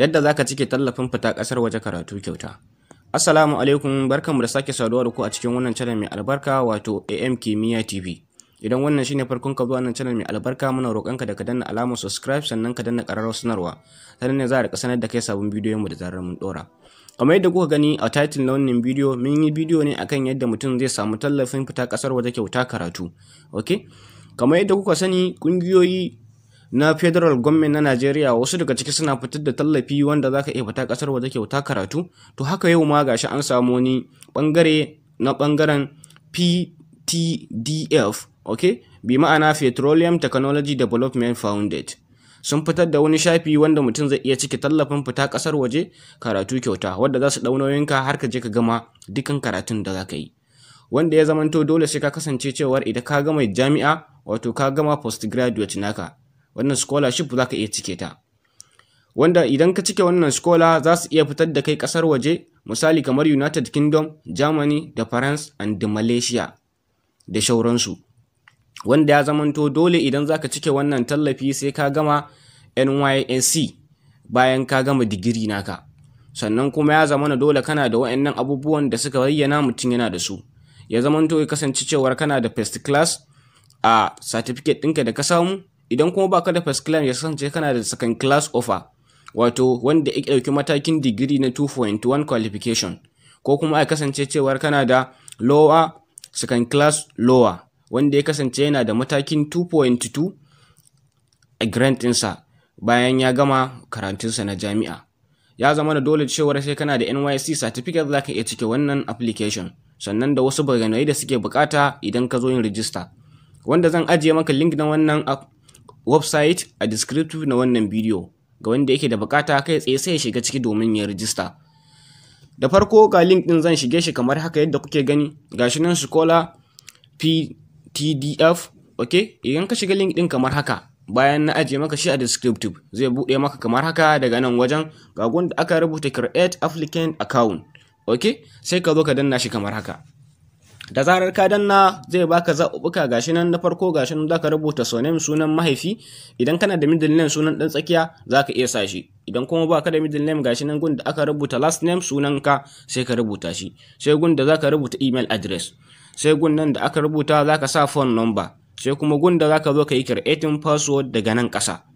Yadda za ka cike tallafin fita ƙasar waje karatu kyauta. Assalamu alaikum, barkanmu da sake saduwa da ku a cikin wannan channel mai albarka, wato AM Kimiyya TV. Idan wannan shine farkon ka zuwa wannan channel mai albarka, muna roƙonka da ka danna alamar subscribe, sannan ka danna ƙararrawar sanarwa. Sannan ne za a riƙa sanar da kai sabon bidiyon mu da zarar mun ɗora. Kamar yadda kuka gani a title na wannan bidiyo, mun yi bidiyo ne akan yadda mutum zai samu tallafin fita ƙasar waje kyauta karatu. Okay? Kamar yadda kuka sani, ƙungiyoyi na federal government na Najeriya, wasu daga ciki suna fitar da tallafi wanda zaka iya fita kasar waje kyauta karatu. To haka yau ma gashi an samu wani bangare na bangaren PTDF, okay, bi ma'ana Petroleum Technology Development Founded, sun fitar da wani shafi wanda mutum zai iya cike tallafin fita kasar waje karatu kyauta, wanda za su ɗau nauyinka har ka je ka gama dukkan karatun da za ka yi. Wanda ya zamanto dole sai ka kasance cewar idan ka gama jami'a, wato ka gama postgraduate naka, wannan scholarship za ka iya cike ta. Wanda idan ka cike wannan scholar, za su iya fitar da kai kasar waje, misali kamar United Kingdom, Germany da France and Malaysia da shauransu. Wanda ya zamanto dole idan za ka cike wannan tallafi sai ka gama NYSC bayan ka gama digiri naka. Sannan kuma ya zamana dole kana da wa'annan abubuwan da suka bayyana mutum yana da su. Ya zamanto ya kasance cewar kana da first class a certificate ɗinka da ka samu. Idan kuma baka da first class, ya kasance kana da second class upper, wato wanda ya ɗauki matakin digiri na 2.1 qualification, ko kuma ya kasance cewar kana da lower second class lower, wanda ya kasance yana da matakin 2.2 a grade ɗinsa bayan ya gama karatunsa na jami'a. Ya zama da dole cewar sai kana da NYSC certificate za ka iya cike wannan application, sannan da wasu bayanai da suke bukata idan ka zo yin rijista. Wanda zan ajiye maka link na wannan website a description na wannan bidiyo, ga wanda yake da bukata kai tsaye sai ya shiga ciki domin ya rijista. Da farko ga link din, zan shige shi kamar haka yadda kuke gani, gashi nan scholar PTDF. Okay, idan ka shiga link din kamar haka, bayan na ajiye maka shi a descriptive, zai bude maka kamar haka. Daga nan wajen ga da aka rubuta "Create applicant account". Okay, sai ka zo ka danna shi kamar haka. Da zarar ka danna, zai baka zaɓuɓɓuka. Gashi nan na farko, gashi nan zaka rubuta surname, sunan mahaifi. Idan kana da middle name, sunan dan tsakiya, zaka iya sa shi. Idan kuma baka da middle name, gashi nan gun da aka rubuta last name, sunan ka, sai ka rubuta shi. Sai gun da zaka rubuta email address. Sai gun nan da aka rubuta zaka sa phone number. Sai kuma gun da zaka zo ka yi creating password daga nan ƙasa.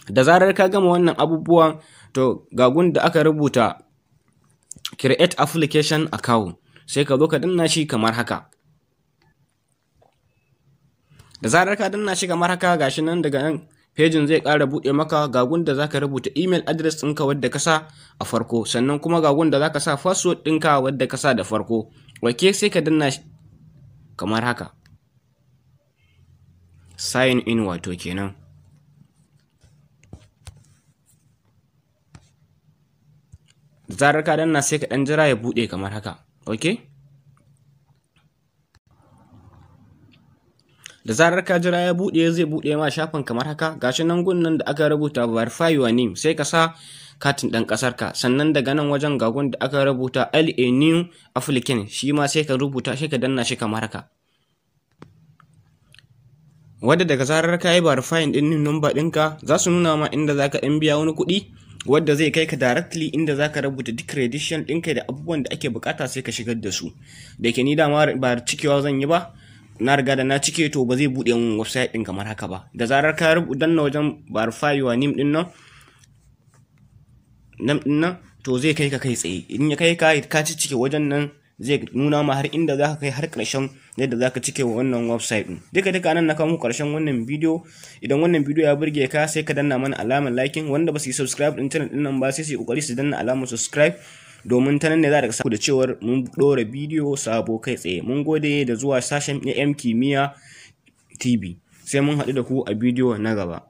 Da zarar ka gama wannan abubuwan, to ga gun da aka rubuta "Create application account", sai ka zo ka danna shi kamar haka. Da zarar ka danna shi kamar haka, gashi nan daga nan pejin zai ƙara buɗe maka. Ga gun da zaka rubuta email address ɗinka wadda ka sa a farko, sannan kuma ga gun da zaka sa password ɗinka wadda ka sa da farko. Okay, sai ka danna shi kamar haka, sign in wato kenan. Da zarar ka danna, sai ka ɗan jira ya buɗe kamar haka. Ok, da zarar ka jira ya buɗe, zai buɗe ma shafin kamar haka. Gashi nan gun nan da aka rubuta "Verify your name", sai ka sa katin ɗan ƙasar ka. Sannan daga nan wajen ga gun da aka rubuta "Add a new applicant", shi ma sai ka rubuta, sai ka danna shi kamar haka. Wadda daga zarar ka yi verifying ɗin number ɗinka, za su nuna ma inda za ka ɗan biya wani kuɗi, wadda zai kai ka directly inda za ka rubuta duk credential ɗinka da abubuwan da ake bukata, sai ka shigar da su. Da ke ni dama ba cikewa zan yi ba, na riga da na cike, to ba zai buɗe mun website ɗin kamar haka ba. Da zarar ka rubuta, danna wajen "Verify your name" ɗin nan nan ɗin nan, to zai kai ka kai tsaye. In ya kai ka, ka cike wajen nan, zai nuna ma har inda za ka kai har ƙarshen yadda za ka cike wannan website ɗin. Duka duka nan na kawo muku ƙarshen wannan bidiyo. Idan wannan bidiyo ya burge ka, sai ka danna mana alamar liking. Wanda ba su yi subscribe ɗin channel ɗin nan ba, sai su yi ƙoƙari su danna alamar subscribe, domin ta nan ne za ka samu da cewar mun ɗora bidiyo sabo kai tsaye. Mun gode da zuwa sashen AM Kimiyya TV. Sai mun haɗu da ku a bidiyo na gaba.